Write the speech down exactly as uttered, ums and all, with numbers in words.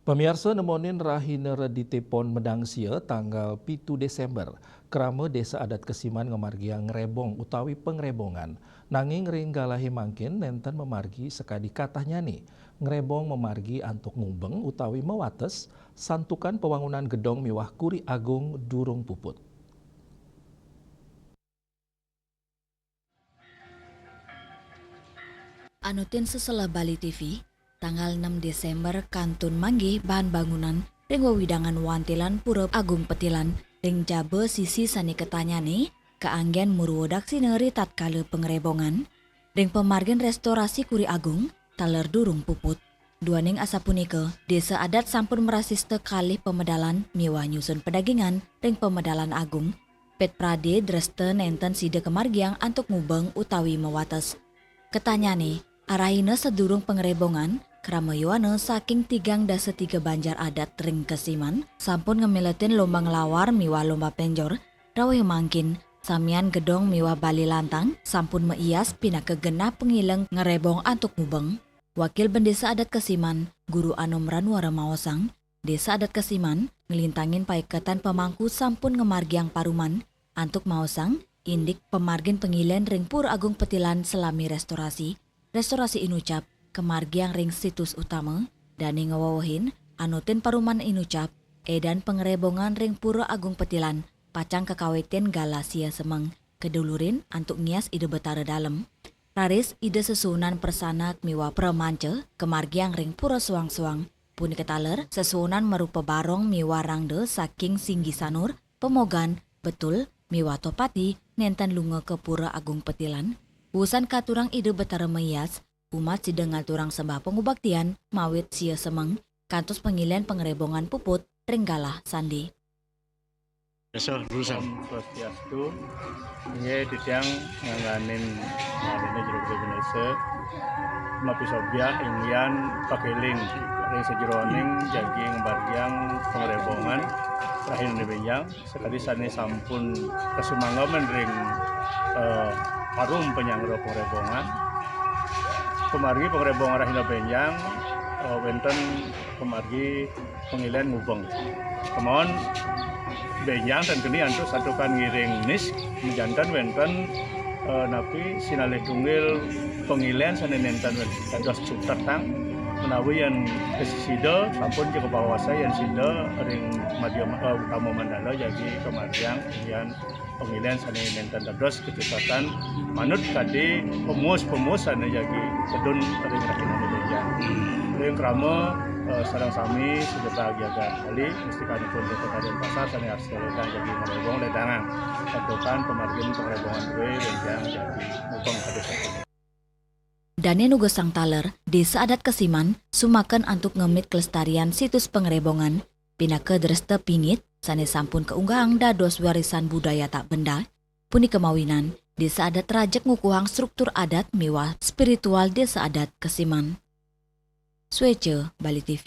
Pamiarsa, nemonin rahina Redite Pon Medangsia, tanggal pitu Desember, krama Desa Adat Kesiman ngamargiang ngrebong utawi pangrebongan. Nanging ring galahé mangkin nénten mamargi sakadi katahnyane. Ngrebong mamargi antuk ngubeng utawi mawates, santukan pawangunan gedong miwah kuri agung durung puput. Anutin seselah Bali T V, tanggal enam Desember kantun manggih bahan bangunan ring wewidangan Wantilan Pura Agung Petilan, ring jaba sisi sane katanyane, kaanggen murwa daksina ri tatkala pangrebongan. Ring pamargin restorasi Kuri Agung, taler durung puput. Duaning asapunika, Desa Adat sampun mrasista kalih pamedalan miwah nyusun padagingan ring pamedalan agung. Pet prade dresta nenten sida kamargiang antuk ngubeng utawi mawates. Katanyane, arahina sadurung pangrebongan, krama yowana saking tigang dasa tiga banjar adat ring Kesiman sampun ngamiletin lomba nglawar miwah lomba penjor, rawuh mangkin, samian gedong miwah bali lantang sampun maias pinaka genah pangileng ngrebong antuk ngubeng. Wakil Bendesa Adat Kesiman, Guru Anom Ranwara maosang, Desa Adat Kesiman nglintangin paiketan pamangku sampun ngamargiang paruman antuk maosang indik pamargin pangilen ring Pura Agung Petilan salami restorasi. Restorasi inucap kamargiang ring situs utama, dane ngawewehin anutin paruman inucap, edan pangrebongan ring Pura Agung Petilan pacang kakawitin galah sia semeng, kadulurin antuk ngias Ida Betara Dalem. Raris Ida sesuunan prasanak miwah pramanca kamargiang ring Pura Suang-Suang. Punika taler sesuunan marupa barong miwah rangda saking Singgi Sanur, Pemogan, Betul, miwah Tohpati nenten lunga ka Pura Agung Petilan. Wusan katurang Ida Betara maias, umat sida ngaturang sembah pangubaktian mawit sia semeng, kantos pangilen pangrebongan puput ring galah sandi. Om Swastiastu. Inggih, titiang ngangganin ngamine Jero Gedé Bendesa, mapisobyah inggihan pakeling ring sajeroning jagi ngamargiang pangrebongan rahina benjang, sakadi sane sampun kasumanggaman ring, eh, parum panyanggra pangrebongan. Pamargi pangrebongan rahina benjang, eh, wenten pamargi pangilen ngubeng. Kemawon benjang ten keni antuk santukan ngiring nis, majanten wenten, eh, napi sinalih tunggil pangilen sane nenten wenten dados cutetang menawi yen kasisida sampun ja kapawasa yen sida ring madya, eh, utama mandala jagi kamargiang yen pangilen sane nenten dados kecacatan manut kadi pemus-pemus sane jagi tedun ring rahinane benjang. Ring krama, eh, sareng sami sida bahagia kali, mustikanipun Desa Kaden Pasar sane arsa ledang jagi ngrebong ledangang. Santukan pamargin pangrebongan duwe benjang jagi mubeng kados Dane nugasang taler, Desa Adat Kesiman sumaken antuk ngemit kelestarian situs pangrebongan, pinaka dresta pingit sane sampun kaunggahang dados warisan budaya tak benda. Punika mawinan, Desa Adat rajeg ngukuhang struktur adat miwah spiritual Desa Adat Kesiman. Sueca, Bali T V.